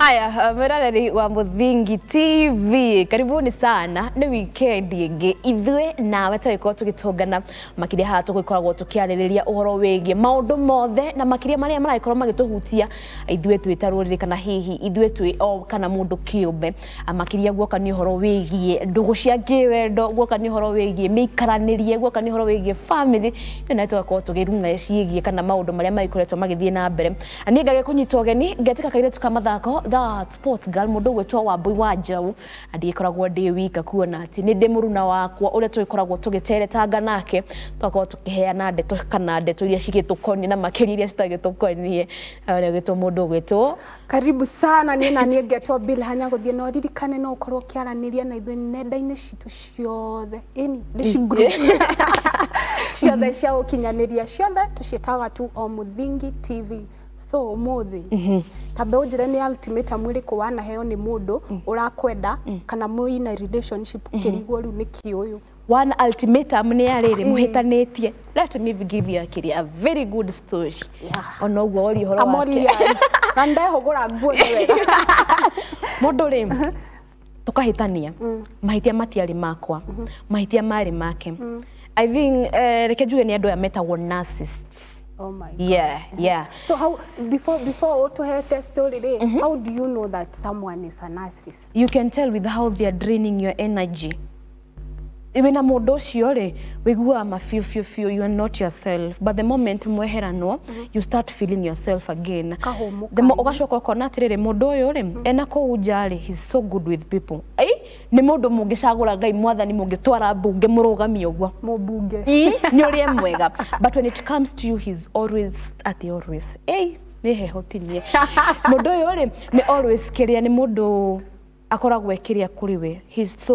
Haya, mwĩroreri wa Mũthingi TV, karibuni sana. Nĩ weekend ĩngĩ ithuĩ nawe tũgĩkorwo tũgĩtũngana, makĩria haha tũgĩkoragwo tũkĩarĩrĩria ũhoro wĩgiĩ maũndũ mothe na makĩria marĩa maragĩkorwo magĩtũhutia ithuĩ twĩ ta rũrĩrĩ, kana hihi ithuĩ twĩ o kana mũndũ kĩũmbe. Makĩria guoka nĩ ũhoro wĩgiĩ ndũgũ cia kĩwendo, guoka nĩ ũhoro wĩgiĩ mĩikaranĩrie, guoka nĩ ũhoro wĩgiĩ family, ithuĩ nawe tũgakorwo tũkĩrung'a ciĩgiĩ kana maũndũ marĩa magĩkoretwo magĩthiĩ na mbere. Niĩ ngagĩkũnyita ũgeni, ngetĩka kairĩtu ka mathako, the sports girl, mũndũ ũgwĩtwo Wambui wa Njaũ. Ndigĩkoragwo ndĩ wika, kuona atĩ nĩ ndĩ mũruna wakwa ũrĩa tũgĩkoragwo tũgĩteretanga nake, tũgakorwo tũkĩheana ndeto kana ndeto iria cigĩtũkoniĩ na makĩria iria citagĩtũkoniĩ. Ũrĩa ũgwĩtwo mũndũ ũgwĩtwo Karibu sana. Niĩ na niĩ ngetwo Bill Hanya gũthiĩ, na ũririkane no ũkorwo ũkĩaranĩria na ithuĩ nenda-inĩ citũ ciothe, ĩni ndĩci group ciothe cia ũkinyanĩria, ciothe tũciĩtaga tu o Mũthingi TV. So ũmũthĩ tambe ũnjĩre, nĩ ultimatum ĩrĩkũ wanaheo nĩ mũndũ ũrakwenda kana mwĩna relationship, ũkĩrigwo rĩu nĩ kĩ ũyũ? One ultimatum nĩ ya rĩrĩ mũhĩtanĩtie. Let me give you akiri a very good story. Ona ũguo woria ũhoro I'm all wake. Ears. Na ndehũgũra nguo nĩ wega. Mũndũ rĩ, tũkahĩtania, mahĩtia matiarĩ makwa, mahĩtia marĩ make. I think, reke njuge nĩ andũ aya metagwo narcissists. Oh my God. Yeah. So how, before utuhete story rĩ, how do you know that someone is a narcissist? You can tell with how they are draining your energy. Wĩna mũndũ ũcio rĩ, wĩiguaga ma biũ biũ biũ you are not yourself, but the moment mweheranwo, you start feeling yourself again. Kahũmũka. The mo ũgacoka ũkona atĩrĩrĩ, mũndũ ũyũ rĩ, ena kũu nja rĩ, he's so good with people. Ai, nĩ mũndũ mũngĩcagũra Ngai mwathani, mũngĩtwara mbunge mũrũgamie ũguo. Mũmbunge. Ĩ, nĩ ũrĩa mwega, but when it comes to you, he's always atĩ always, ei, nĩ heho tinie. Mũndũ ũyũ rĩ, nĩ always kĩrĩa, nĩ mũndũ akoragwo ekĩrĩa kũrĩ we, he's so,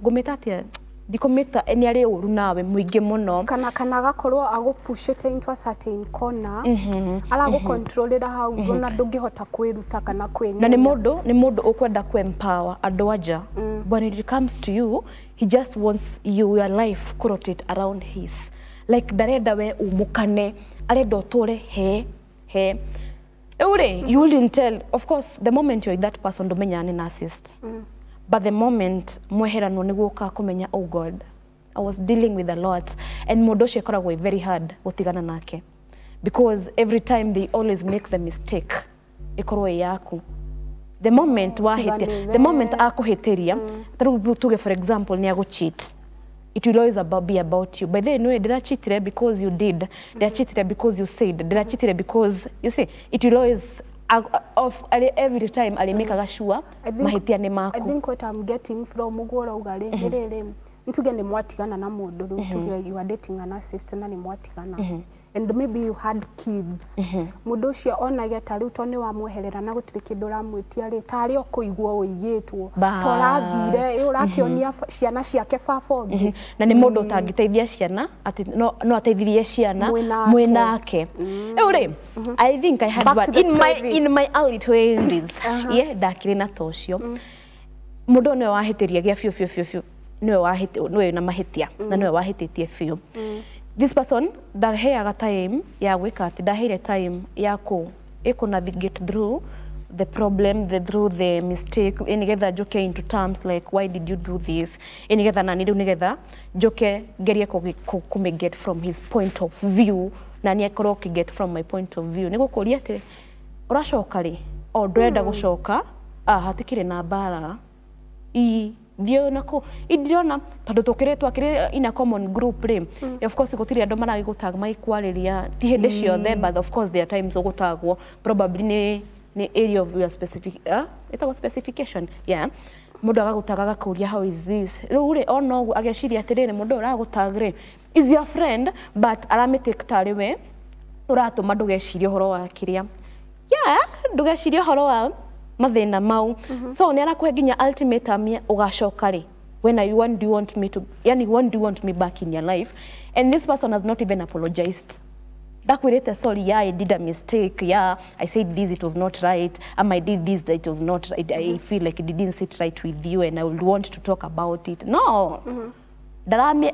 ngũmĩta atĩa, ndikũmĩta, nĩ arĩ ũru nawe mũingĩ mũno. Kana agakorwo agũpushĩte into a certain corner, aragũcontrolĩra hau ona ndũngĩhota kwĩruta kana kwĩnyenya. Na nĩ mũndũ ũkwenda ku empower andũ anja, but when it comes to you, he just wants you, your life ku rotate around his, like ndarenda we umũkane, arenda ũtũre he he. Rĩu rĩ, you wouldn't tell, of course. The moment you're with that person, ndũmenyaga nĩ narcissist, but the moment mweheranwo nĩguo ũkaga kũmenya, "Oh God, I was dealing with a lot." And mũndũ ũcio ĩkoragwo ĩ very hard gũtigana nake, because every time they always make the mistake ĩkorwo ĩ yaku. The moment wahĩtia, Tiga the moment nĩwe. Akũhĩtĩria, ta rĩu tuge for example nĩ agũcheat, it will always be about you. By the way, no, ndĩrachitire because you did, ndĩrachitire because you said, ndĩrachitire because you see, it will always of every time arĩmĩkaga sure mahĩtia nĩ I maku. Think what I'm getting from ũguo ũrauga rĩ, nĩ rĩrĩ, nĩ tuge nĩ mwatigana na mũndũ rĩu, tuge you are dating a narcissist na nĩ mwatigana and maybe you had kids, mũndũ ũcio onage ta rĩu to nĩ wamweherera na gũtirĩ kĩndũ ũramwĩtia rĩ, tarĩ o kũigwo ũigĩtwo, Bas. ta ũrathire ĩ, ũrakĩonia ciana ciake baba ũngĩ. Na nĩ mũndũ ũtangĩteithia ciana, atĩ no ateithirie ciana Mwĩ nake. Mwĩ nake. Rĩu rĩ, I think I had Back one to the in my story. in my early 20s. Yeah, ndakĩrĩ na ta ũcio mũndũ ũyũ, nĩwe wahĩtĩria gĩa biũ biũ biũ biũ, nĩwe wahĩtĩ, nĩwe wĩna mahĩtia na nĩwe wahĩtĩtie biũ. This person ndaheaga time ya gwĩka atĩ, ndaheire time ya kũ ĩkũ navigate through the problem, through the mistake, ĩ nĩgetha njũke into terms like, "Why did you do this?" Ĩ nĩgetha nani rĩu nĩgetha njoke ngerie kũmĩ get from his point of view, na nĩ akorwo akĩ get from my point of view. Nĩ gũkũria atĩ ũracoka rĩ, o ndũrenda gũcoka, ah, hatikĩrĩ na mbara i thiĩ nako indirona, tondũ tũkĩrĩ twakĩrĩ in a common group rĩ, of course gũtirĩ andũ maragĩgũtag magĩkwarĩria, ti hĩndĩ ciothe, but of course there are times ũgũtagwo, probably nĩ area of your specific, ĩtagwo specification, yeah. Mũndũ agagũtag agakũria, "How is this?" Rĩu rĩ, ona ũguo ageciria atĩrĩrĩ, mũndũ ũyũ ũragũtag rĩ is your friend, but aramĩtake tarĩ we ũratũma ndũgecirie ũhoro wa kĩrĩa, yeah, ndũgecirie ũhoro wa mathĩna mau. So nĩ arakũhe nginya ultimatum ya ũgacoka rĩ, when are you, when do you want me to, yani when do you want me back in your life? And this person has not even apologized. Ndakwĩrĩte sorry, yeah, I did a mistake, yeah, I said this, it was not right, I did this, it was not right, I feel like it didn't sit right with you and I would want to talk about it. No. Ndaramĩ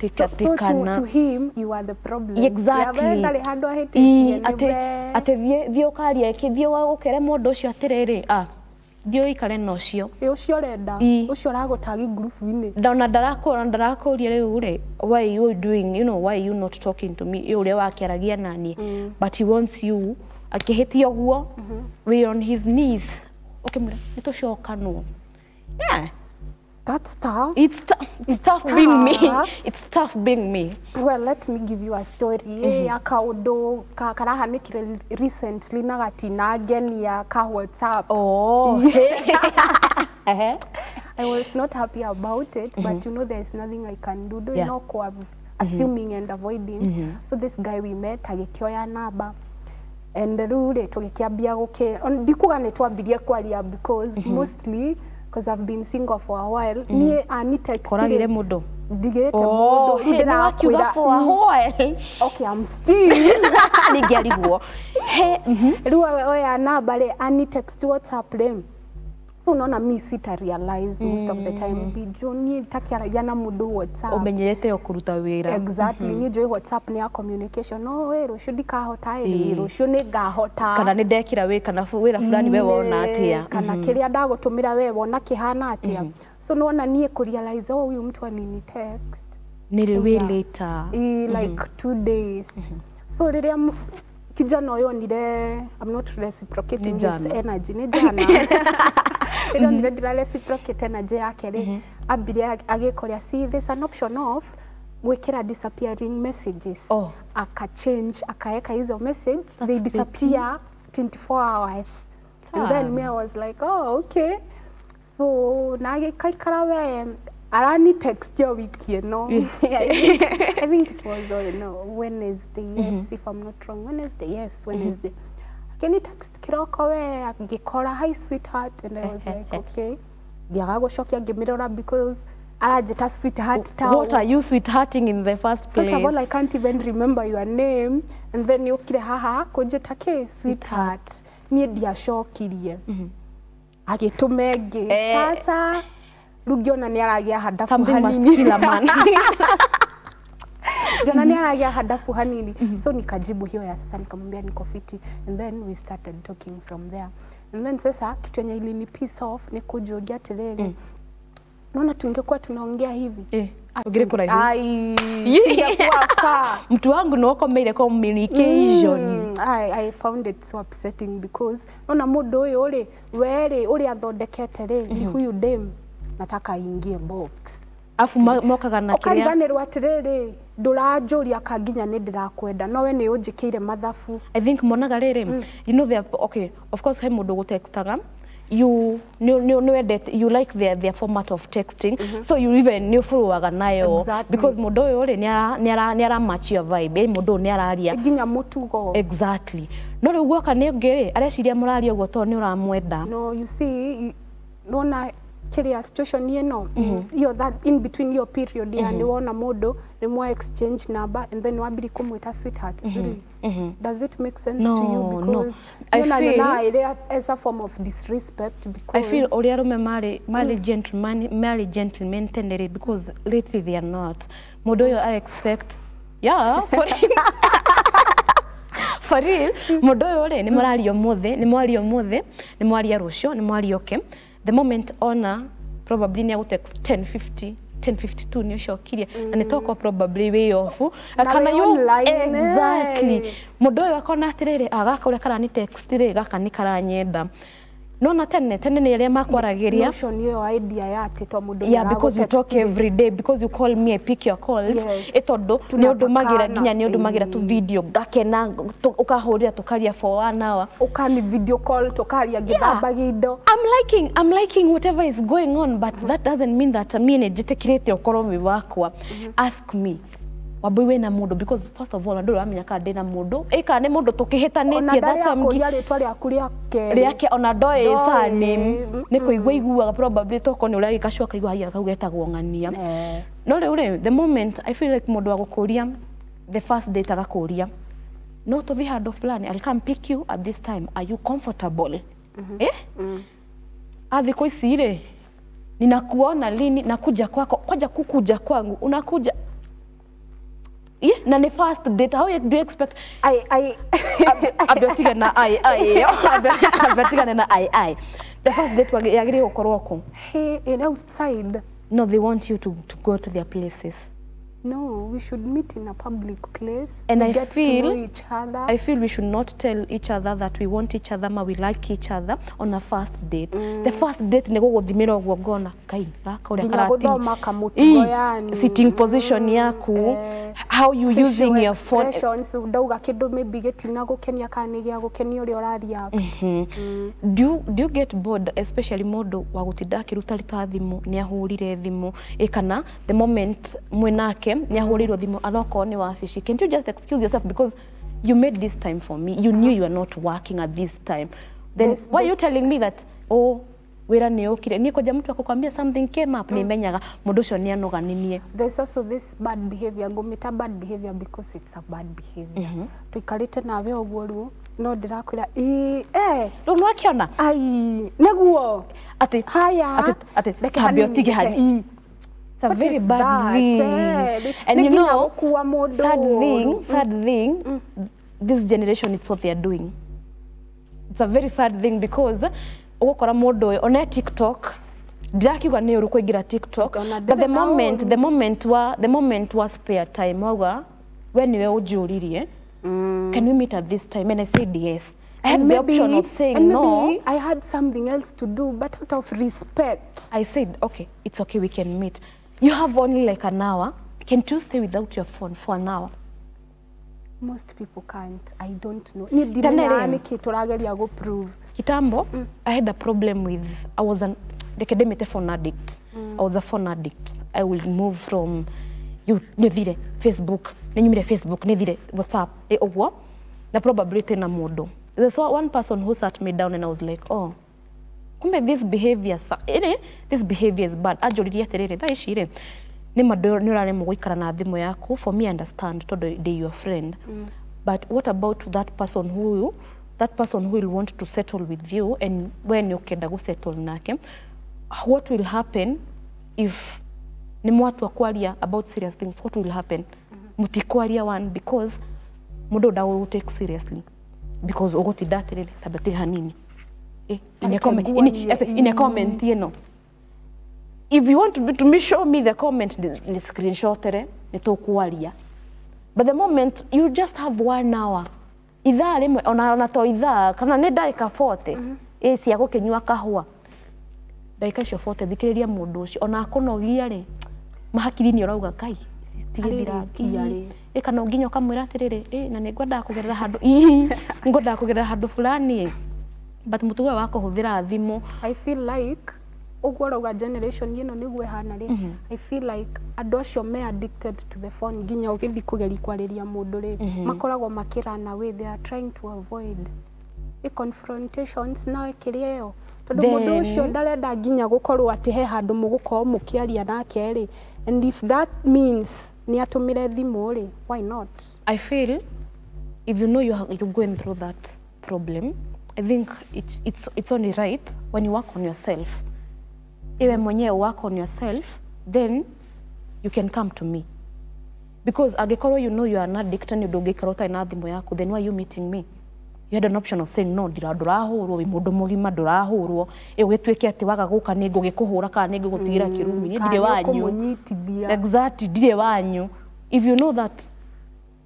So, so to him you are the problem. Exactly. Yeah, we ndarĩ handũ ahĩtĩtie, nĩ atĩ we. Atĩ thiĩ ũkaria ĩkĩ, thiĩ ũkere mũndũ ũcio atĩrĩrĩ, ah, thiĩ ũikare na ũcio. Ĩ, ũcio ũrenda, ũcio ũragũtagi ngurubu-inĩ. Ndona ndarakũra, ndarakũria rĩu rĩ, why you doing, you know, why you not talking to me, ĩ ũrĩa wakĩaragia naniĩ, but he wants you akĩhĩtia ũguo we on his knees ũkĩmwĩra nĩ tũcokanwo, yeah. That's tough. It's tough being me. Tough. It's tough being me. Well, let me give you a story ya kaũndũ karahanĩkire recently na gatinangenia ka WhatsApp. Oh. Ehe. I was not happy about it, but you know there's nothing I can do. Do you know, kwa assuming and avoiding. So this guy we met agĩkĩoya namba, and rĩu rĩ tũgĩkĩambia gũkĩ ndikuga nĩ twambirie kwaria because mostly because I've been single for a while, niĩ ani text Koragire mũndũ. Ndigĩte Oh, mũndũ. he, nĩ wakiuga Ndĩrakwĩra, for a while. Okay, I'm still Ningĩariguo. He, Rĩu oya namba rĩ, ani text WhatsApp rĩ, so unaona mi sita realize most of the time bijo niĩ takĩaragia na mũndũ WhatsApp. Ũmenyerete o kũruta wĩra. Exactly. Niĩ njũĩ WhatsApp nĩ ya communication, no we rũciũ ndikahota ĩ, rũciũ nĩ ngahota, kana nĩ ndekĩra wĩ kana wĩra fulani, we wona atĩa? Kana kĩrĩa ndagũtũmĩra we wona kĩhana atĩa. So nona niĩ kũrealize, oh, huyu mtu alini text nĩ rĩ wĩ later. I, like 2 days. So rĩrĩa kijana ũyũ onire I'm not reciprocating Nĩ his jana. energy, nĩ jana, rĩrĩa onire ndira reciprocate energy yake rĩ, ambire agĩkoria, see, there's an option of gwĩkĩra disappearing messages. Oh. Aka change, akaeka hizo message, they disappear 24 hours, and then me, I was like, oh, okay. So na agĩkaikara we arani text yo wiki ĩno. I think it was on, no, Wednesday, yes, if I'm not wrong, Wednesday, yes, Wednesday akĩni text kĩroko we angĩkora, "Hi sweetheart," and I was like, okay. Ngĩaga gũcokia, ngĩmĩrora because aranjĩta sweetheart ta What are you sweethearting in the first place? First of all, I can't even remember your name, and then yũkire haha kũnjĩta kĩ sweetheart. Niĩ ndiacokirie, agĩtũma ĩngĩ. Sasa rĩu ngĩona nĩ aragĩa handabu Something must hanini. Kill a man. Ngĩona nĩ aragĩa handabu hanini, so nikajibu hiyo ya sasa, nikamwambia niko fiti, and then we started talking from there. And then sasa kitu yenye ilini piss off ni kujũria atĩrĩrĩ, naona tungekuwa tunaongea hivi, Tũngĩrĩ kũraihu. Ai, tungekuwa far. Mtu wangu nĩ ũkomeire communication. I found it so upsetting because nona mũndũ ũyũ rĩ, we rĩ, ũrĩa athondekete rĩ, ni huyu dem nataka aingie box. Afu mokaga na kĩrĩa Ũkariganĩrwo atĩrĩrĩ, ndũranjũria ka nginya nĩ ndĩrakwenda, no we nĩ ũnjĩkĩire mathabu. I think monaga rĩrĩ, you know, they are, okay, of course he mũndũ gũtextaga, you nĩ wendete, you like their format of texting, so you even nĩ ũbũrũaga nayo. Because mũndũ ũyũ rĩ, nĩ ara match your vibe, mũndũ ũyũ nĩ araria nginya mũtugo. Exactly. No rĩu guoka nĩ ũngĩ rĩ, areciria mũraria ũguo tondũ nĩ ũramwenda. No, you see, nona kĩrĩa situation ĩno iyo, that in between your period ya nĩ wona mũndũ, nĩ mwa exchange number, and then wambiri kũmwĩta sweetheart. Really? Does it make sense No, to you? no. Because I niĩ feel- nyonaga ĩrĩ as a form of disrespect because I feel ũrĩa arũme marĩ gentleman, marĩ gentlemen tene rĩ, because lately they are not. Mũndũ ũyũ I expect, yeah, for real, for real, mũndũ ũyũ rĩ, nĩ mũraria ũmũthĩ, nĩ mwaria ũmũthĩ, nĩ mwaria rũciũ, nĩ mwaria okay. The moment ona probably nĩ agũtext 10:50, 10:52 nĩ ũcokirie na nĩ toko probably wĩ off Na kana wĩ you online, exactly. eh. Mũndũ ũyũ akona atĩrĩrĩ, ah, gaka ũrĩa karani text rĩ, gaka nĩ karanyenda. Nona tene tene nĩ arĩa makwaragĩria. Notion ĩyo, idea ya atĩ to mũndũ Yeah, because you talk nĩaragũtext. Every day, because you call me, I pick your calls. Yes. Ĩ tondũ nĩ ũndũmagĩra Tunatakana. nginya nĩ ũndũmagĩra tu video ngakena, ũkahũrĩra tũkaria for one hour. Ũkani video call tũkaria ngĩthambagia indo. I'm liking whatever is going on, but that doesn't mean that me nĩ njĩtĩkĩrĩte ũkorwo wĩ wakwa. Ask me wambui wĩna mũndũ, because first of all andũ ũramenya kana ndĩna mũndũ, ĩ kana nĩ mũndũ Ona tũkĩhĩtanĩtie. That's why I'm ndarĩ rĩtwa rĩaku rĩa kerĩ. Rĩake ona ndoĩ Ndoĩ, surname, nĩ kũigua iguaga probably toko nĩ ũrĩa gĩkacua kaigua haiya kau getagwo ng'ania. No rĩu rĩ, the moment I feel like mũndũ wa gũkũria the first date agakũria, no tũthiĩ handũ fulani, I'll come pick you at this time, are you comfortable? Eh, a thikũ ici rĩ, Ninakuona lini? Nakuja kwako. Kwaja kukuja kwangu. Unakuja. Yeah, na ni first date. How do you expect? I Ambia na ai ai. Ambia na ai ai. The first date yagĩrĩirwo gũkorwo kũ? Hey, in outside. No, they want you to go to their places. No, we should meet in a public place. And we I get feel, to know each other. I feel we should not tell each other that we want each other, ma we like each other on a first date. The first date ni gũgũthimĩra ũguo ngona kai gaka ũrĩa karathoma kamũtugo yani sitting position yaku, how you using your phone expressions, ndauga kĩndũ maybe gĩtina gũkenia kana nĩ gĩa gũkenia ũrĩa ũraria. Do you get bored, especially mũndũ wa gũtinda akĩruta ruta thimũ, nĩ ahũrire thimũ kana the moment mwĩnake nĩ ahũrĩirwo thimũ anokorwo nĩ wabici, can't you just excuse yourself because you made this time for me, you knew you are not working at this time, then why are you telling me that oh wĩra nĩ ũkire niĩ koja mtu akukwambia something came up nĩ menyaga mũndũ ũcio nĩ anoganinie. There's also this bad behavior, ngũmĩta bad behavior because it's a bad behavior. Tuikarĩte nawe ũguo rĩu no ndĩrakwĩra rĩu nĩwakiona ai nĩguo atĩ haya atĩ tambe ũtige hani. It's a very bad thing. And you know, sad thing, this generation, it's what they are doing. It's a very sad thing because ũgũkora mũndũ ũyũ one TikTok, ndirakiuga nĩ ũru kũingĩra TikTok, but the moment wa spare time wauga we nĩwe ũnjũririe, can we meet at this time? And I said yes. I had the option of saying and no. Maybe I had something else to do, but out of respect, I said, okay, it's okay, we can meet. You have only like an hour. Can't you stay without your phone for an hour? Most people can't. I don't know. Prove. Kitambo, I had a problem with, I was an phone addict. I was a phone addict. I will move from you nithire Facebook, ninyumire Facebook, nithire WhatsApp, ũguo. Na probably tena mũndũ. There's one person who sat me down and I was like, oh, kumbe this behavior, this behavior is bad. Anjũririe atĩrĩrĩ, thaa ici rĩ, nĩ ma nĩ ũraremwo gũikara na thimũ yaku, for me I understand, tondũ they your friend. But what about that person who will want to settle with you and when ũkenda gũsettle nake, what will happen if nĩ mwatua kwaria about serious things, what will happen? Mũtikwaria one because mũndũ ndagũgũ take seriously. Because ũgũtinda atĩrĩrĩ, tambe hanini. In a comment, you know. If you want to me show me the comment, the screenshot ere, nĩ tũkwaria. But the moment you just have 1 hour, ithaa rĩmwe ona to ithaa kana nĩ ndagĩka 40 cia gũkĩnyua kahũa, ndagĩka icio 40 thikĩrĩria mũndũ ũcio ona akũnogia rĩ, mahakiri nĩ ũrauga kai tigithira kana nginya ũkamwĩra atĩrĩrĩ, na nĩ ngwendaga kũgerera handũ ngwendaga kũgerera handũ fulani, but mũtugo wa kũhũthĩra thimũ. I feel like ũguo ũrauga generation ĩno nĩguo ĩhana rĩ, I feel like andũ acio me addicted to the phone nginya ũgĩthiĩ kũgeria kwarĩria mũndũ rĩ, makoragwo makĩrana way, they are trying to avoid confrontations na kĩrĩa ĩyo, tondũ mũndũ ũcio ndarenda nginya gũkorwo atĩ he handũ mũgũkorwo mũkĩaria nake rĩ, and if that means nĩ atũmĩre thimũ rĩ, why not? I feel if you know you're going through that problem, I think it's only right when you work on yourself. Iwe mwenyewe work on yourself, then you can come to me. Because angĩkorwo you know you are an addict and ndũngĩikara ũtarĩ na thimũ yaku, then why are you meeting me? You had an option of saying no, ndũrahũrwo, wĩ mũndũ mũgima ndũrahũrwo, ũgĩtuĩke atĩ waga gũka nĩ ngũgĩkũhũra kana nĩ ngũgũtigĩra kĩrumi, niĩ ndirĩ wanyu. Exactly, ndirĩ wanyu. If you know that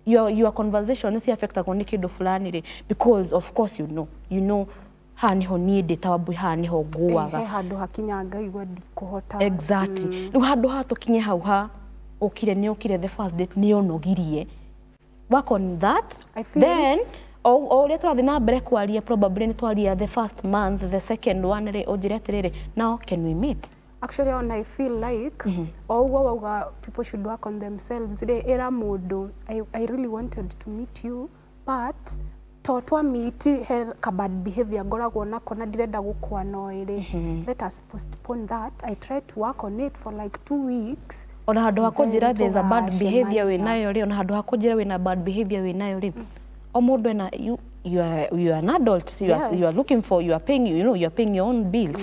your conversation nĩ affectagwo nĩ kĩndũ fulani rĩ, because of course you know haha niho niĩ ndĩ ta Wambui, haha niho nguaga. He handũ hakinya ngaigua ndikũhota. Exactly. Rĩu handũ ha tũkinye hau ha ũkire nĩ ũkire the first date nĩ ũnogirie. Work on that. Then o ũrĩa tũrathiĩ na mbere kwaria, probably nĩ twaria the first month, the second one rĩ, ũnjĩre atĩrĩrĩ, now can we meet? Actually, on I feel like ũguo wauga people should work on themselves rĩ, ĩra mũndũ I really wanted to meet you but to twa meet he ka bad behavior ngoragwo nako na ndirenda gũkwana ĩrĩ, let us postpone that. I try to work on it for like 2 weeks. Ona handũ ha kũnjĩra there's a bad behavior wĩnayo rĩ, ona handũ ha kũnjĩra wĩna bad behavior wĩnayo rĩ, O mũndũ ena you are an adult, you are, Yes. you are looking for, you are paying, you know, you are paying your own bills.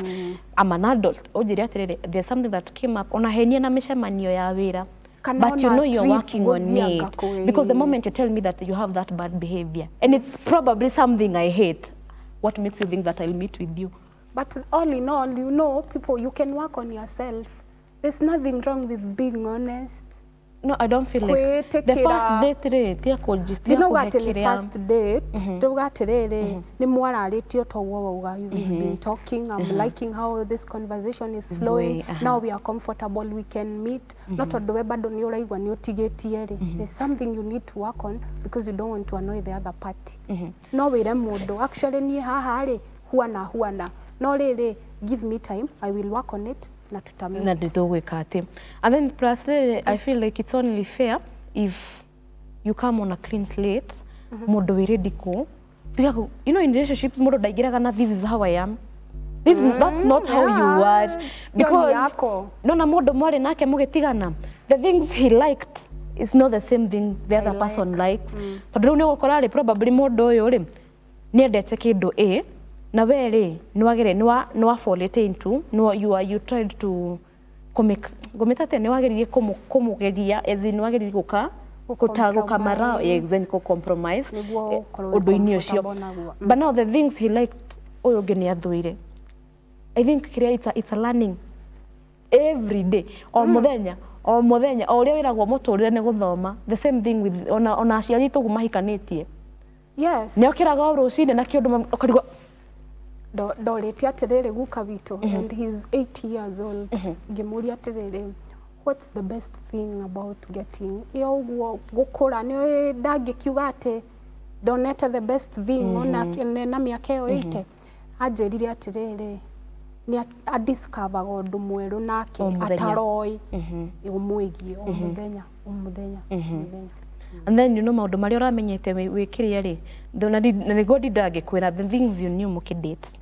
I'm an adult. Ũnjĩre atĩrĩrĩ, there's something that came up, ona henie na mĩcemanio ya wĩra. Kana But you ona know you're trip working on gũthianga it. kwĩ- Because the moment you tell me that you have that bad behavior, and it's probably something I hate, what makes you think that I'll meet with you? But all in all, you know, people, you can work on yourself. There's nothing wrong with being honest. No, I don't feel like the Kwĩĩtĩkĩra. first date rĩ, tia kũnji, tia Ndinauga kũhe atĩ nĩ kĩrĩa. first date, ndauga atĩrĩrĩ, nĩ mwararĩtie ta ũguo wauga, you've been talking, I'm liking how this conversation is flowing, Way, aha. now we are comfortable, we can meet. No tondũ we bado nĩ ũraigua nĩ ũtigĩtie rĩ, there's something you need to work on because you don't want to annoy the other party. No wĩre mũndũ, actually niĩ haha rĩ, huana huana, no rĩrĩ, give me time, I will work on it, na tutameet. Na ndĩtũgwĩka atĩ. And then plus rĩrĩ, I feel like it's only fair if you come on a clean slate, mũndũ wĩ ready kũ tiga you know, in relationships mũndũ ndaingĩraga na this is how I am. This, that's not how you are. Hiyo ni Because yako. nona mũndũ mwarĩ nake mũgĩtigana, the things he liked is not the same thing the other person likes. Tondũ rĩu nĩ ũgũkora rĩ, probably mũndũ ũyũ rĩ nĩendete kĩndũ A, na we rĩ nĩwagere nĩwa fall it into nĩ you are, you tried to kũmĩta atĩa, nĩwageririe kũmũgeria, as in nĩwageririe gũka gũkamara, Gũ-compromise. exactly, kũ-compromise Nĩguo ũkorwo wĩ ũndũ-inĩ ũcio. comfortable naguo. But now the things he liked ũyũ ũngĩ nĩ athũire. I think kĩrĩa it's a learning every day, o mũthenya o mũthenya, o ũrĩa wĩragwo mũtũrĩre nĩ gũthoma. The same thing with ona aciari tũguo mahikanĩtie. Yes. Nĩ okĩraga o rũcinĩ na kĩũndũ ũkarigwo. Ndorĩtie atĩrĩrĩ guka witũ, and he's 80 years old, ngĩmũria atĩrĩrĩ, what's the best thing about getting ĩyo ũguo gũkũra, nĩ ndangĩkiuga atĩ ndonete the best thing ona na mĩaka ĩyo 80. Anjĩrire atĩrĩrĩ, nĩ adiscoveraga ũndũ mwerũ nake O mũthenya. ataroĩ ũmwĩgiĩ, o mũthenya o mũthenya o mũthenya. And then you know maũndũ marĩa ũramenyete wĩ kĩrĩa rĩ, na nĩguo ndindangĩkwĩra, the things you knew mũkĩdate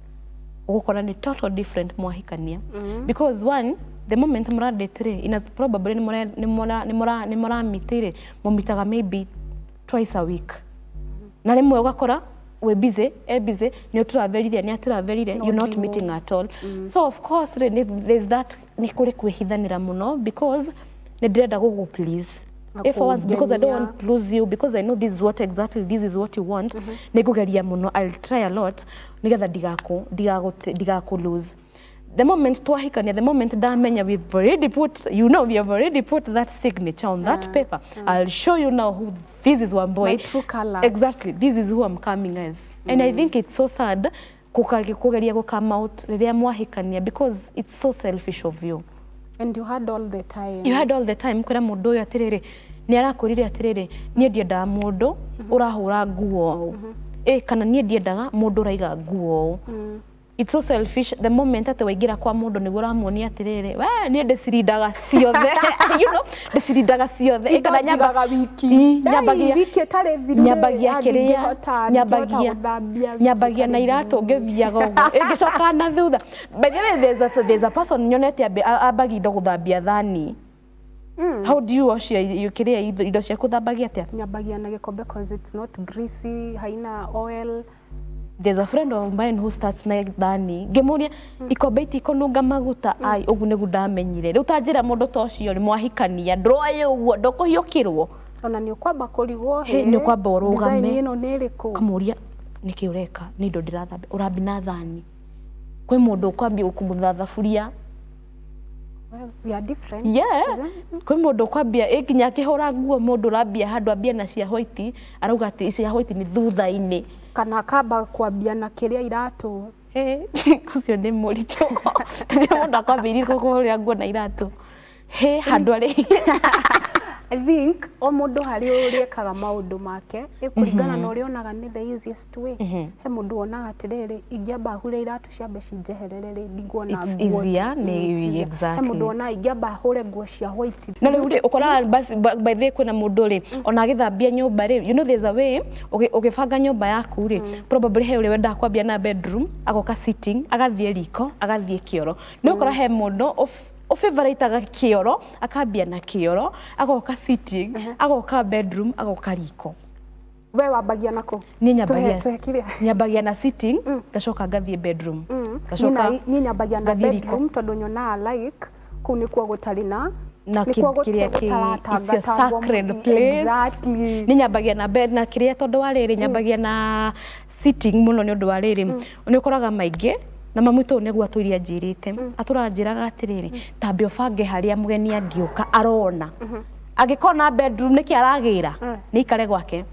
ũgũkora nĩ total different mwahikania. Because one, the moment mũradate rĩ, in as probably nĩ mũramit rĩ, mũmitaga maybe twice a week, na rĩmwe ũgakora wĩ busy, e busy, nĩ ũtravelire, nĩ atravelire, No you're not thimũ. meeting at all. So of course rĩ, there's that, nĩ kũrĩ kwĩhithanĩra mũno because nĩ ndĩrenda gũgũ please. Na If for once, because I don't kũngenia. want to lose you, because I know this is what exactly, this is what you want, nĩ ngũgeria mũno, I'll try a lot nĩgetha ndigakũ lose. The moment twahikania, the moment ndamenya we've already put, you know, we have already put that signature on that paper, I'll show you now who this is, one boy. My true colours. Exactly, this is who I'm coming as. And I think it's so sad kũgeria gũ come out rĩrĩa mwahikania, because it's so selfish of you. And you had all the time. You had all the time kwĩra mũndũ ũyũ atĩrĩrĩ, nĩ arakwĩrire atĩrĩrĩ, niĩ ndiendaga mũndũ ũrahũra nguo ũũ, ĩ kana niĩ ndiendaga mũndũ ũraiga nguo ũũ. It's so selfish. The moment atĩ waingĩra kwa mũndũ nĩguo ũramuonia atĩrĩrĩ, we niĩ ndĩcirindaga ciothe, you know, ndĩcirindaga ciothe. Ĩ, kana Indo njigaga wiki. Ĩ, Ndai, nyambagia wiki ĩtarĩ thiru rĩ, nyambagia kĩrĩa ndingĩhota nyambagia gũthambia wiki nyambagia na ĩtarĩ iratũ thiru. ngĩthiaga ũguo ĩngĩcoka na thutha. By the way, there's a person nyonete ambagia indo gũthambia thani. How do you wash your kĩrĩa, indo ciaku thambagia atĩa? Nyambagia na gĩkombe cause it's not greasy, haina oil. There's a friend of mine who starts na thani. Ngĩmũria, ikombe itikũnunga maguta? Ai, ũguo nĩguo ndamenyire. Rĩu ta njĩra, mũndũ ta ũcio rĩ, mwahikania ndũroĩ ũguo ndũkũhiũkĩrwo. Ona nĩ ũkwamba kũrigwo. Hĩ, nĩ ũkwamba ũrũgame. Design ĩno nĩ ĩrĩkũ? Kamũria, nĩkĩ ũreka? Nĩ indo ndĩrathambia. Ũrambi na thani? Kwĩ mũndũ ũkwambia gũkumutha thaburia. Well, we are different. Yeah, kwĩ mũndũ ũkwambia ĩ nginya akĩhũra nguo, mũndũ ũrambia handũ ambia na cia white, arauga atĩ cia white nĩ thutha-inĩ. Kana akamba kwambia na kĩrĩa, iratũ. Ĩ, ũcio nĩ mũritũ tondũ mũndũ akwambĩrĩria kũhũrĩra nguo na iratũ he handũ arĩ. I think o mũndũ harĩ ũrĩa ekaga maũndũ make, kũringana na ũrĩa onaga nĩ the easiest way. He mũndũ wonaga atĩrĩrĩ, ingĩamba hure iratũ ciambe cinjeherere rĩ, ndiguona It's nguo. easier, It's easier. He exactly. mũndũ wonaga ingĩamba hũre nguo cia white. Na rĩu rĩ, ũkoraga basi by the way kwĩna mũndũ rĩ, ona agĩthambia nyũmba rĩ, you know there's a way ũgĩbanga nyũmba yaku rĩ, probably he ũrĩa wendaga kwambia na bedroom, agoka sitting, agathiĩ riko, agathiĩ kĩoro. Nĩ ũkora he mũndũ ũfavoritaga kĩoro, akambia na kĩoro, agoka sitting, agoka bedroom, agoka riko. We wambagia nako? Niĩ nyambagia Tuhe kĩrĩa. Nyambagia na sitting, ngacoka ngathiĩ bedroom, ngacoka Niĩ nyambagia na ngathiĩ riko. bedroom tondũ nyonaga like kũu nĩkuo gũtarĩ na Na nĩkuo kĩrĩa it's your gũtaratangatangwo. sacred place. Exactly. Nĩ nyambagia na bed na kĩrĩa tondũ wa rĩrĩ, nyambagia na sitting mũno nĩ ũndũ wa rĩrĩ, nĩ ũkoraga maingĩ na mami tũũ nĩguo atũirie anjĩrĩte, atũranjĩraga atĩrĩrĩ, tambe ũbange harĩa mũgeni angĩũka arona. Angĩkona bedroom nĩkĩ aragĩra, nĩ ikare gwake.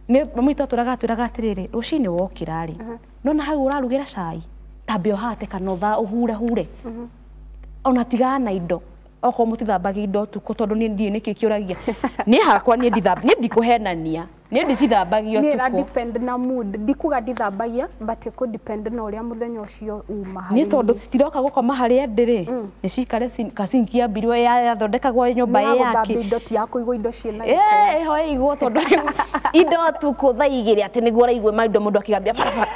Nĩ mami witũ atũraga atwĩraga atĩrĩrĩ, rũcinĩ wokĩra rĩ, nona hau ũrarugĩra cai, tambe ũhate kana ũhure hure, ona tigana na indo okorwo mũtithambagia indo ũtukũ, tondũ niĩ ndiũĩ nĩkĩ kĩũragia. Niĩ hakwa niĩ ndithamba, niĩ ndikũhenania, niĩ ndicithambagia Niĩ ĩra ũtukũ. Depend na mood. Ndikuga ndithambagia, but ĩkũ depend na ũrĩa mũthenya ũcio uma Niĩ harĩ tondũ niĩ. citiroka gũkoma harĩa ndĩrĩ, nĩ cikare kacinki yambirwo yathondekagwo nyũmba Nĩ ĩ ya yake. gũthambia indo, ti ya kũigwo indo ciĩna gĩko. Ĩĩ, ĩho ĩigwo tondũ rĩu indo tukũ thaa 2 atĩ nĩguo ũraigua maindo mũndũ akĩgambia barabara.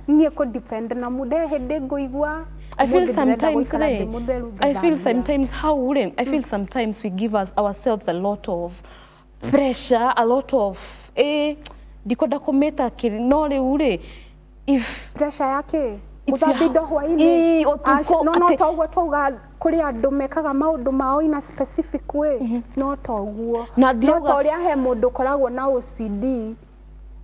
Niĩ kũ depend na mood. He hĩndĩ ngũigua I feel ũmũthĩ ndĩrenda sometimes gũikara re, ndĩ mũtheru, I feel ngathambia. sometimes how re, I feel sometimes we give us ourselves a lot of pressure, a lot of ndikwenda kũmĩta kĩrĩ no rĩu rĩ, if Pressure yake It's gũthambia indo hwainĩ. Ĩĩ, ũtukũ, No toguo twauga kũrĩ andũ mekaga maũndũ mao in a specific way, no toguo Na no ndirauga ta ũrĩa he mũndũ ũkoragwo na OCD,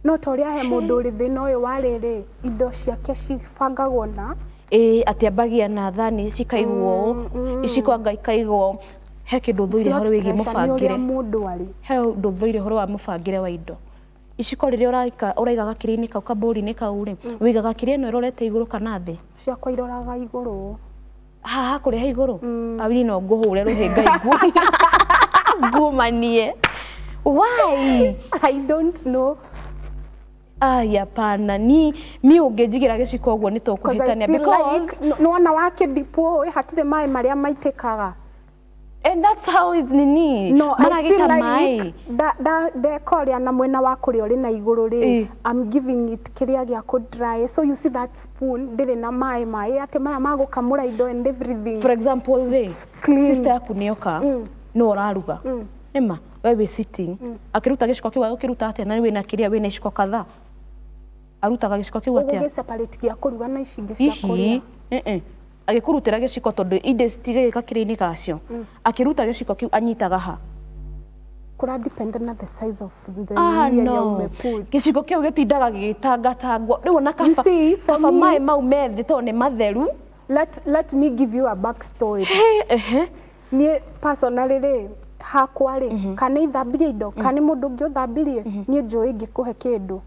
no ta ũrĩa he mũndũ ũrĩ thĩna ũyũ wa rĩrĩ, indo ciake cibangagwo na Ĩĩ, atĩ ambagia na thani cikaigwo ũũ, iciko anga ikaigwo. He kĩndũ thũire It's not ũhoro wĩgiĩ pressure, nĩ ũrĩa mũbangĩre. Mũndũ arĩ. He ũndũ thũire ũhoro wa mũbangĩre wa indo. Iciko rĩrĩa ũraika ũraiga gakĩrĩ-inĩ kau kabũri-inĩ kau rĩ, ũigaga kĩrĩa ĩno ĩrorete igũrũ kana thĩ? Ciakwa iroraga igũrũ. Haha kũrĩ ha igũrũ awini no ngũhũre rũhĩnga iguo ngumanie. Why? I don't know. Ai, hapana, ni mi ũngĩnjigĩra gĩciko ũguo nĩ 'Cause I tũkũhĩtania feel because like nĩwona wakĩndipwo ĩ hatirĩ maĩ marĩa maitĩkaga. And that's how is nini No, I feel maragĩta maĩ. like ndeka ũrĩa na mwena wa kũrĩa ũrĩ na igũrũ rĩ, I'm giving it kĩrĩa gĩa kũ dry, so you see that spoon ndĩrĩ na maĩ maĩ atĩ maya ma gũkamũra indo and everything. For example rĩ, Clean. Sister yaku nĩoka, no ũraruga, nĩma we wĩ sitting, akĩruta gĩciko kĩu agũkĩruta atĩa na wĩna kĩrĩa wĩna iciko kadhaa, arutaga gĩciko kĩu atĩa? Ũgũgĩ separate gĩa kũruga na ici ingĩ cia Hihi kũrĩa. Agĩkũrutĩra gĩciko, tondũ indo citigĩka kĩrĩa-inĩ gacio, akĩruta gĩciko kĩu anyitaga ha? Kũra depend na the size of the Ah, nini ĩrĩa no. ũmeput. Gĩciko kĩu gĩtindaga gĩgĩtangatangwo rĩu ona You kaba see, for kaba me- maĩ mau me thĩ tondũ nĩ matheru. Let me give you a back story. Ehe. Niĩ personally rĩ, hakwa rĩ, kana ithambirie indo kana nĩ mũndũ ũngĩ ũthambirie, niĩ njũĩ ingĩkũhe kĩndũ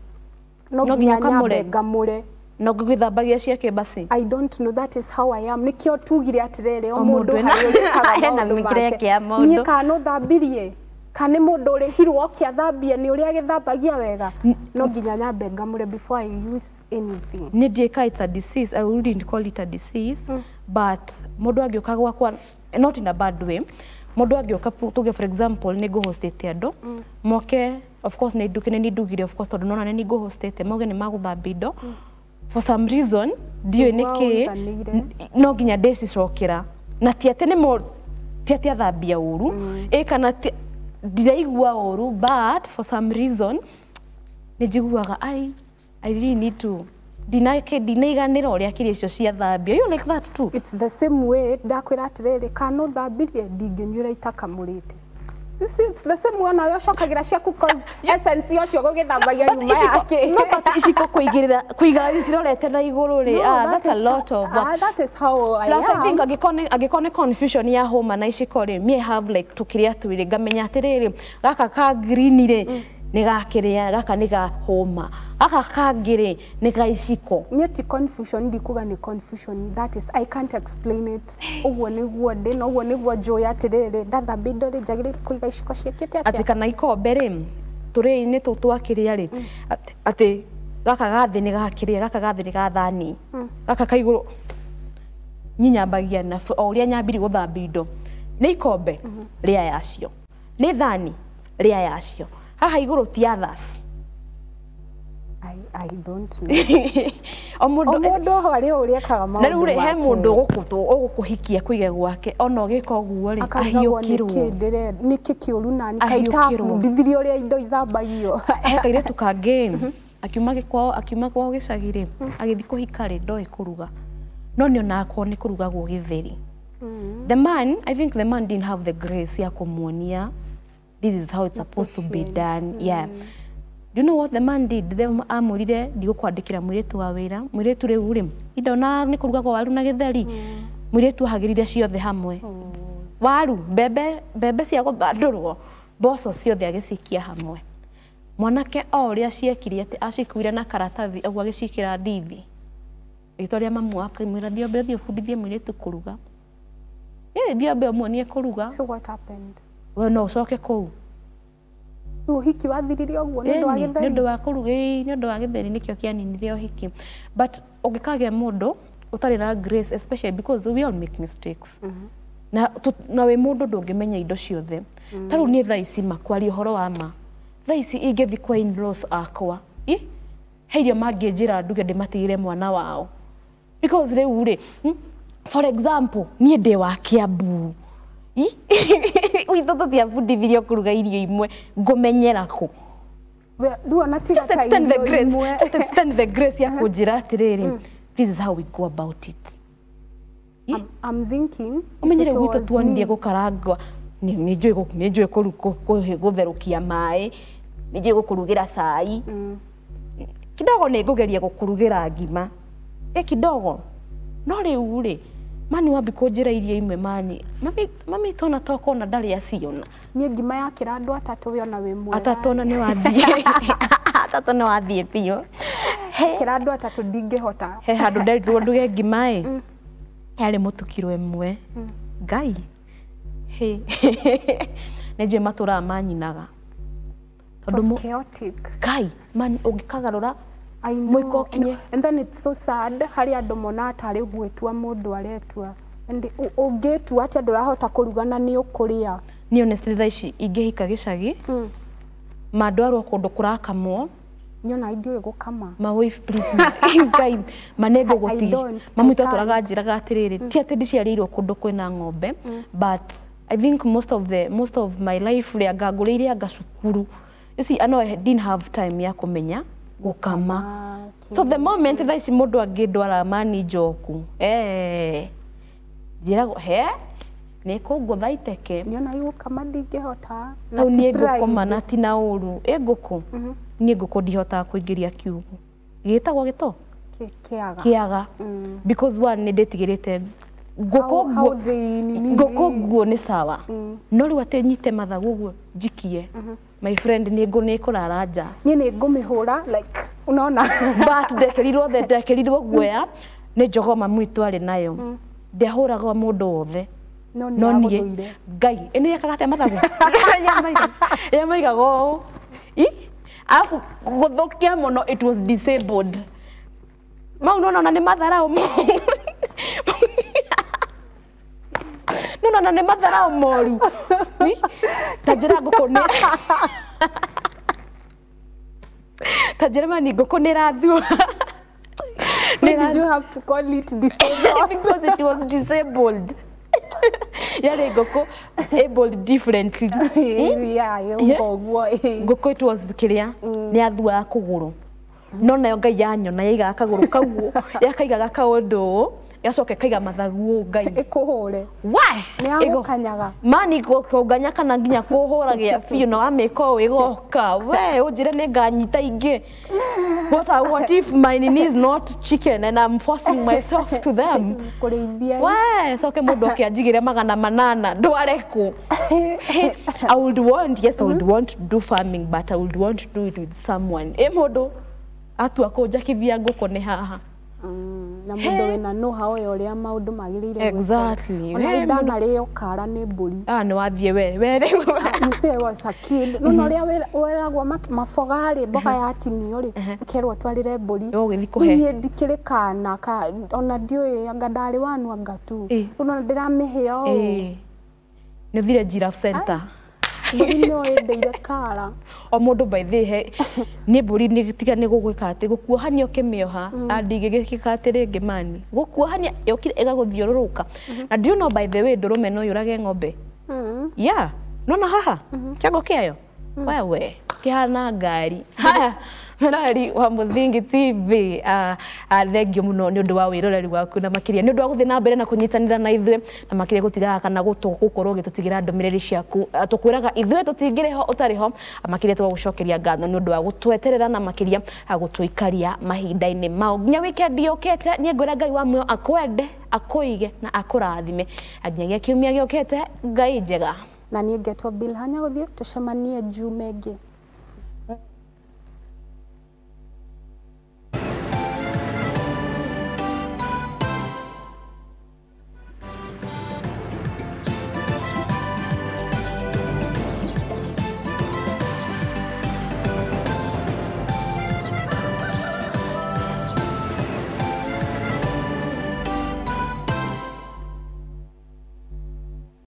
no No nginya nginya nyambe ũkamũre. ngamũre. Na ũngĩgĩthambagia ciake basi. I don't know, that is how I am. Nĩkĩo tugire atĩrĩrĩ, o O mũndũ mũndũ ena- harĩ ũrĩa ekaga ena maũndũ mĩkĩre make. yake ya maũndũ. Niĩ kana no thambirie kana nĩ mũndũ ũrĩhirwo oke athambie nĩ ũrĩa agĩthambagia wega, no nginya nyambe ngamũre before I use anything. Nĩ ndiĩka it's a disease, I wouldn't call it a disease, but mũndũ angĩũka gwakwa, not in a bad way, mũndũ angĩũka tuge for example nĩ ngũhostĩte andũ moke, of course nĩ nduke nĩ ndugire, of course tondũ nona nĩ ngũhostĩte, mauge nĩ magũthambia indo, for some reason ndiũĩ Nĩguo nĩkĩ ũiganĩire. No nginya ndĩcicokera, na ti atĩ nĩ mo ti atĩ athambia ũru ĩ kana ndiraigua ũru, but for some reason nĩ njiguaga I really need to ndinaiganĩra ũrĩa kĩrĩa icio ciathambio. You like that too? It's the same way ndakwĩra atĩrĩrĩ, kana ũthambirie ndingĩnyuĩra itakamũrĩte. You see, it's the same way onawe ũcokagĩra ciaku, cause essence ũcio gũgĩthambagia But nyuma iciko yake. No, but iciko kũigĩrĩra kũiga cirorete na igũrũ rĩ, No, ah, that that's a is lot of work. Ah, that is how I Plus I am. think angĩkorwo nĩ confusion ya homa na iciko rĩ, me have like tũkĩrĩa twĩrĩ ngamenya atĩrĩrĩ, gaka ka green rĩ nĩ gakĩrĩa, gaka nĩ ga homa, gaka kangĩ rĩ nĩ ga iciko. Niĩ ti confusion, ndikuga nĩ confusion, that is, I can't explain it. Ũguo nĩguo ndĩ na ũguo nĩguo njũĩ atĩrĩrĩ, ndathambia indo rĩ, njagĩrĩire kũiga iciko ciĩkĩte Atĩ atĩa. kana ikombe rĩ, tũrĩi-inĩ tũu twakĩrĩa rĩ, atĩ gaka ga thĩ nĩ gakĩrĩa, gaka ga thĩ nĩ ga thani, gaka ka igũrũ nyi nyambagia na o ũrĩa nyambirie gũthambia indo, nĩ ikombe rĩa yacio, nĩ thani rĩa yacio, haha igũrũ ti others. I don't know. O mũndũ harĩ ũrĩa ekaga maũndũ. Na rĩu rĩ he mũndũ ũgũkũhikia kũiga gwake ona ũgĩka ũguo rĩ ahiũkĩrwo. Nĩkĩ kĩũru na nĩ kaitafundithirie ũrĩa indo ithambagio. He kairĩtu kangĩ akiuma kwao gĩcagi rĩ agĩthiĩ kũhika rĩ ndoĩ kũruga. No nĩ onakwo nĩ kũrugagwo gĩtheri. The man, I think the man didn't have the grace ya kũmuonia this is how it's supposed to be done. Yeah. Do you know what the man did? The amwĩrire ndigũkwandĩkĩra mũirĩtu wa wĩra. Mũirĩtu rĩu rĩ indona nĩ kũrugagwo waru na gĩtheri. Mũirĩtu ahagĩrire ciothe hamwe. Waru, mbembe cia gũthandũrwo, mboco ciothe agĩcikia hamwe. Mwanake o ũrĩa ciekire atĩ acikuire na karatathi ũguo agĩciĩkĩra ndithi. Agĩtwarĩra mamu wake akĩmwĩra thiĩ ũmbe ũthiĩ ũbundithie mũirĩtu kũruga. Thiĩ ũmbe ũmuonie kũruga. So what happened? We no ũcoke kũu. Ũhiki wathirire ũguo nĩ ũndũ wa gĩtheri? Nĩ ũndũ wa kũruga, nĩ ũndũ wa gĩtheri nĩkĩo kĩaninire ũhiki. But ũngĩkagĩa mũndũ ũtarĩ na grace, especially because we all make mistakes. Na wĩ mũndũ ndũngĩmenya indo ciothe. Ta rĩu niĩ thaa ici ma kwaria ũhoro wa ma. Thaa ici ingĩthiĩ kwa in-laws akwa, he irio mangĩnjĩra nduge ndĩmatigĩre mwana wao. Because rĩu rĩ, for example, niĩ ndĩ wa Kiambu. Gwitũ tũtiabundithirio kũruga irio imwe, ngũmenyera kũ? Just extend the grace, just extend the grace ya kũnjĩra atĩrĩrĩ, this is how we go about it. I'm thinking ũmenyere gwitũ tuonirie gũkaranga, nĩ njũĩ gũtherũkia maĩ, nĩ njũĩ gũkũrugĩra cai. Kidogo nĩ ngũgeria gũkũrugĩra ngima. Kidogo. No rĩu rĩ, mani wambi kũnjĩra irio imwe mani. Mami twana twakwa ona ndarĩ aciona. Niĩ ngima yakĩra andũ atatũ we ona wĩ mwega. Atatũ ona nĩ wathiĩ. Atatũ nĩ wathiĩ biũ. Kĩra andũ atatũ ndingĩhota. He handũ nderirwo nduge ngima ĩ. Yarĩ mũtu kiro ĩmwe. Ngai. Nĩ njũĩ matũraga manyinaga. Tondũ chaotic. Ngai, mani ũngĩkagarũra mũiko ũkinye. And then it's so sad harĩ andũ monaga tarĩ gwĩtua mũndũ aretua. And ũngĩtua atĩa ndũrahota kũruga na nĩ ũkũrĩa. Niĩ honestly thaa ici ingĩhika gĩcagi, mandwarwo kũndũ kũrakamwo. Niĩ ona ndiũĩ gũkama. Ma wife please Ngai, ma nĩ ngũgũtigia. Mami witũ atũraga anjĩraga atĩrĩrĩ, ti atĩ ndiciarĩirwo kũndũ kwĩna ng'ombe, but I think most of my life rĩ anga ngũrĩire anga cukuru. You see, I know I didn't have time ya kũmenya gũkama. So the moment thaa ici mũndũ angĩndwara mani njoku, njĩragwo he nĩ kũngũtha iteke. Niĩ ona gũkama ndingĩhota. Tau niĩ ngũkoma na ti na ũru. Ĩ ngũkũ, niĩ ngũkũ ndihotaga kũingĩria kiugũ. Gĩtagwo gĩto? Kĩaga. Kĩaga. Because one nĩ ndĩtigĩrĩte ngũkũ nguo nĩ sawa. No rĩu atĩ nyite mathagu ũguo njikie. My friend nĩ kũrara nja. Niĩ nĩ ngũmĩhũra like unaona. But ndekerirwo guoya nĩ njogoma mwitũ arĩ nayo. Ndehũragwo mũndũ wothe. No niĩ Ngai ĩno yekaga atĩa mathagu? Yamaigaga ũũ. Alafu gũthũkia mũno it was disabled. Mau nona nĩ matharau. No nĩ matharau moru. Ta njĩra ngũkũ nĩ ta njĩra mani ngũkũ nĩ ĩrathua. Why did you have to call it disabled? Because it was disabled. Yarĩ ngũkũ abled differently. Yeah, ngũkũ it was kĩrĩa nĩ yathuaga kũgũrũ. No nayo Ngai yanyona yaigaga kagũrũ kau yakaigaga kaũndũ ũũ gacoka ĩkaiga mathagu ũũ Ngai. Ĩkũhũre. Why? Nĩ yagũkanyaga. Mani kũnganya kana nginya kũhũra gĩa biũ na wamĩka ũũ ĩgoka. We ũnjĩre nĩ nganyita ingĩ. What if my knee is not chicken and I'm forcing myself to them? Kũrĩithia. We coke mũndũ oke anjigĩre 800 ndware kũ? I would want, yes, I would want to do farming, but I would want to do it with someone. Ĩ mũndũ atua kũnjakithia ngũkũ nĩ haha. Na mũndũ wĩna know-how ya ũrĩa maũndũ magĩrĩire. Exactly. Ona ndanarĩo kara nĩ mbũri. Nĩ wathiĩ we rĩu. You say I was a kid. No ũrĩa weragwo maboga rĩ, mboga yatinio rĩ, ũkerwo twarĩre mbũri. Ũgĩthiĩ kũhe. Niĩ ndikĩrĩ kana ona ndiũĩ anga ndarĩ wanu anga tu. Ona ndĩramĩhe ũũ. Nĩ ũthire Giraffe Center. Mbũri no ĩndeire kara. O mũndũ by the he nĩ mbũri nĩ tiga nĩ gũgwĩka atĩ gũkuohania ũkĩmĩoha ndingĩgĩkĩka atĩ rĩngĩ mani gũkuohania yũkire ĩgagũthiũrũrũka. Na do you know, by the way, ndũrũme no yũrage ng'ombe? Yeah, nona haha kĩongo kĩayo wewe kĩhana ngari. Haya, Merari wa Mũthingi TV, thengio mũno nĩ ũndũ wa wĩroreri waku, na makĩria nĩ ũndũ wa gũthiĩ na mbere na kũnyitanĩra na ithuĩ, na makĩria gũtigaga kana gũkorwo ũgĩtũtigĩra ndũmĩrĩri ciaku. Tũkwĩraga ithuĩ tũtingĩrĩ ho ũtarĩ ho. Makĩria tũgagũcokeria ngatho nĩ ũndũ wa gũtweterera na makĩria gũtũikaria mahinda-inĩ mau nginya weekend yũkĩte. Niĩ ngwĩra Ngai wa muoyo akwende, akũige na akũrathime nginyagia kiumia gĩũkĩte. Ngai njega. Na niĩ ngetwo Bill Hanya, gũthiĩ tũcemanie Jume ĩngĩ.